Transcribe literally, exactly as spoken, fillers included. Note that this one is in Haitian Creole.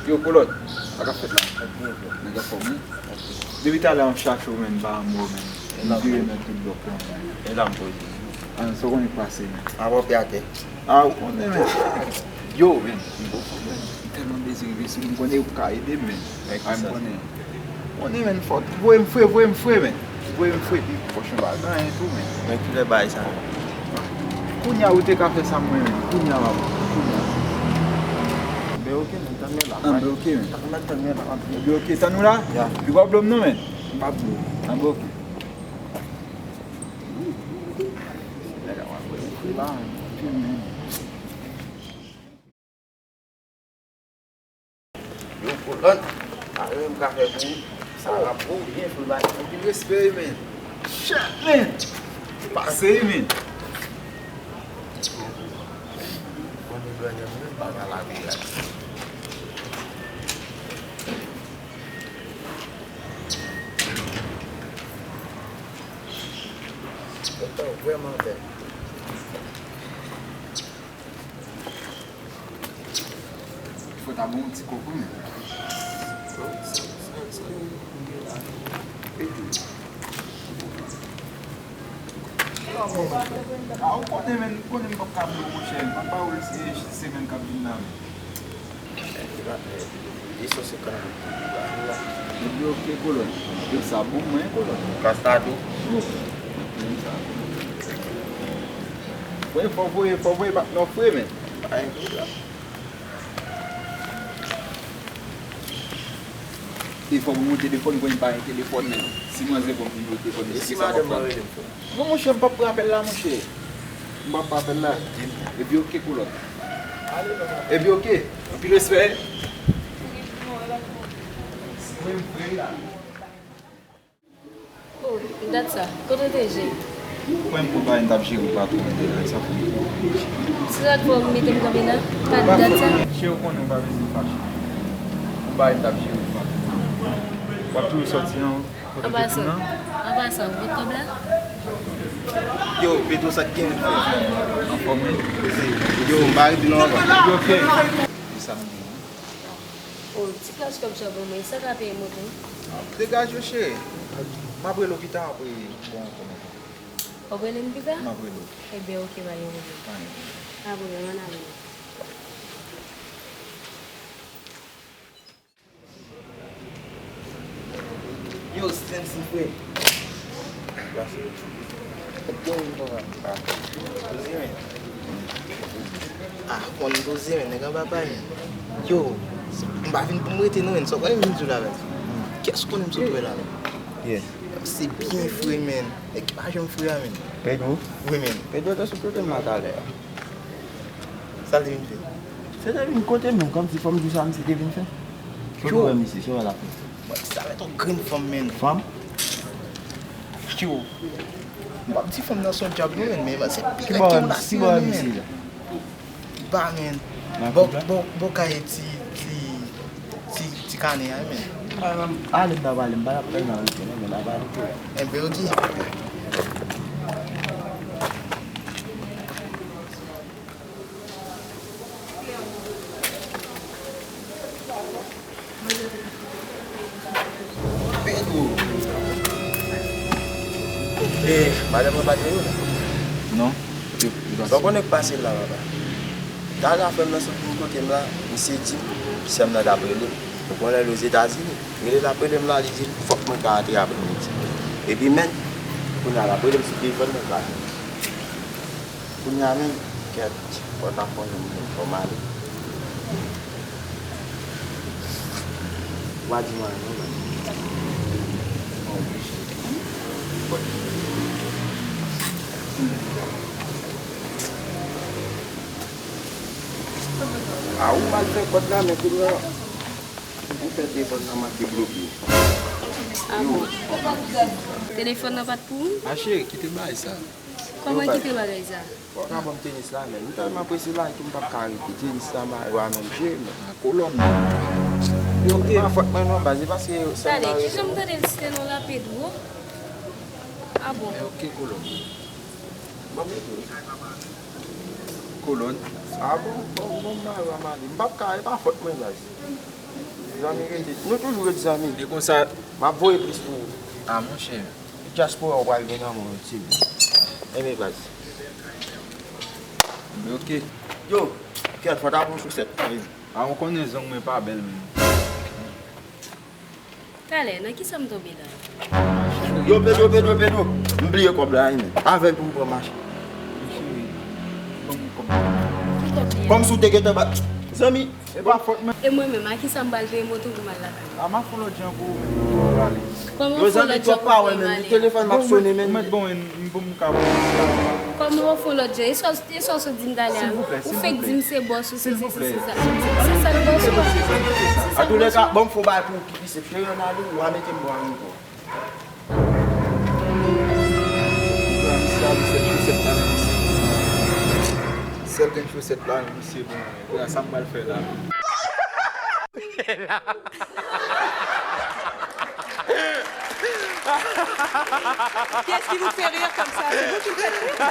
Yo, Kolòt, sa k ap fèt la? Nèg anfòm, wi. Depi talè m ap chache w, menn, m pa janm wè w, menn. M vire nan tout blòk lan, menn. E la m poze. An, sa w konnen k pase, menn? Avè w pye atè. A, ou konnen, menn. Yo, menn, m tèlman bezwen rive sou li, m konnen ou ka ede m, menn. Ay, m konnen. Konnen, menn, fò, voye m fre, voye m fre, menn. Voye m fre, pi pòch mwen pa gen anyen tou, menn. Men kilè bagay sa? Kounye a ou te ka fè sa mwen menm. Kounye a, papa. Kounye a. Anben, oke, menn, tann mwen la. Anben, oke, menn. Tann mwen, tann mwen la. Anben, oke, tann ou la? Ya. Li pa blo m non, menn. Li pa blo. Anben, oke. Nèg la, w ap voye m fre la, menn. Anpil, menn. Yo, Kolòn, pa gen m ka fè pou ou. Sa va pou ou byen, frè, bay anpil respè, wi, menn. Shit, menn. Pase, wi, menn. Konn yo dwènyè m menm pa ka lave a. Yo tan vrèman bèl. Fò ta bon yon ti kòk, wi, menn. A, ou konnen, menn, ou konnen m p ap ka blo, monchè. M ap ba ou l se semèn k ap vin la, menn. Li sou se kanal. Epi oke, Kolòn. Yo sa bon, mwen, Kolòn. Kasta tou. Mwen, fò voye, fò voye patnè w fre, menn. Pa gen pwoblèm. E fò m mete telefòn, mwen pa gen telefòn, menn. Si manzè bon, m mete telefòn, e si madanm mwen rele m, frè? Non, monchè, m p ap pran apèl la, monchè. M p ap pran apèl la. Epi oke, Kolòn. Epi oke. Anpil respè. Mwen, m prè la. Oh, dat sa. Kote w te ye? Mwen, m pou bay, m t ap jere w pa twò, m te la, sa fè. Se sa k fè w mete m kanpe la? Pa di dat sa. Cheri, ou konnen w pa bezwen fache. Ou bay, m t ap jere w pa twò. W ap toujou sòti nan An pasan. An pasan, ou pot kòb la? Yo, Petro, sa k gen? Anfòm, wi. Yo, m pa rete non, anfòm. Yo, oke. Ki sa m gen? O, ti plas kòb sa pou mwen, sa ka peye moto? Degaje w, cheri. M ap rele w pita apre, bon, kòman? W ap rele m pita? M ap rele w. Ebyen, oke, pa gen pwoblèm. Pa gen pwoblèm. Pa pwoblèm, ann ale. Yo, Stenson, frè. Yo, m konnen poze, men. Ah, konnen poze, men. Nèg anba pay, men. Yo, m pa vin pou m rete, non, men. Sa w konnen m vin di w la, men. Kiyès konnen m sot wè la, men? Yeah. Se byen fre, men. Nèg ki pa janm fre a, men. Pedro? Wi, men. Pedro te sot kote m la talè a. Sa l te vin fè? Se te vin kote m, men kòmsi fò m di w sa misye te vin fè. Kote w wè misye, se wè l ap fè. Mwen, sa mèt yon grenn fanm, men. Fanm? Yo. M p ap di fanm nan se yon dyab, non, men, men se pi rèd ke yon lasyon, men. Ki bò misye la? Ba, men. Bò, bò, bò kay ti, ti, ti, ti kanè a, men. Ale, n a pale, m pa t ap pale nan rete, non, men n a pale. Enben, oke. Pedro. Eh, madanm mwen pa t rele w? Non. Sa w konnen k pase la, papa? Talè a frè m nan sot vin kote m la, misye di m sè m nan t ap rele m. Ou konnen l Ozetazini. Rele l ap rele m la, li di fòk mwen ka antre aprèmidi. Epi men, kounye a l ap rele m sou telefòn nan, m pa. Kounye a menm, kèt, pòt la fèmen, fò m ale. Ou pa di m anyen non, men. Mwen oblije. A, ou mal fè pòt la, men kounye a, ou fè telefòn nan manke bloke. A bon? Telefòn nan pa t pou ou? A cheri, kite bagay sa. Kòman kite bagay sa? Fò w ka ban m tenis la, men. M tèlman prese la ke m p ap ka rete. Tenis la, m a yo a menm je, men. A, kolòn. Yo, e pa fòt mwen non, baz. E paske sèl... Tande, kijan m tande l site non la, Pedro? A bon. E oke, kolòn. Ban m rete. Kolòn. A bon, bon, bon, m a yo a male. M p ap ka, e pa fòt mwen, baz. Zanmi rete. Nou toujou ret zanmi. E konsa. M ap voye plis pou ou. A, monchè. Dyaspora ou pral gen nan men w, ti. Enben, baz. Ok. Yo, kèt, fò ta pran sousèt. A, ou konnen zong mwen pa bèl, menm. Talè, nan kisa m tonbe la? Yo, Pedro, Pedro, Pedro. M bliye kòb la, wi, men. Avè l pou m pran machin. Cheri, ban m kòb. Ki kòb li ye? Kòmsi w te gentan ba. Zanmi, e pa fòt mwen. E mwen menm, a kisa m pral peye moto pou m al lakay? A, m ap fè yon lòt jan pou ou, men, pou w ale. Kòman w fè yon lòt jan pou w peye m ale? Telefòn m ap sonnen, men. Ou mèt ban mwen, m pou m ka pran. Kòman w fè yon lòt jan? E sa w E sa w sot di m talè a? Silvouplè, ou fèk di m se bòs ou, se sesi, se sa. Se sèl bòs ou a? Antoulèka, ban m fè yon bagay pou ou ki pi senp. Cheri, ann ale, ou a mete m bò a yon bò. Misye a, misye, chosèt la, men misye. Sèl grenn chosèt la, men misye, bon, kounye a, sa m pral fè la? Qu'est-ce qui vous fait rire comme ça? C'est vous qui me faites rire.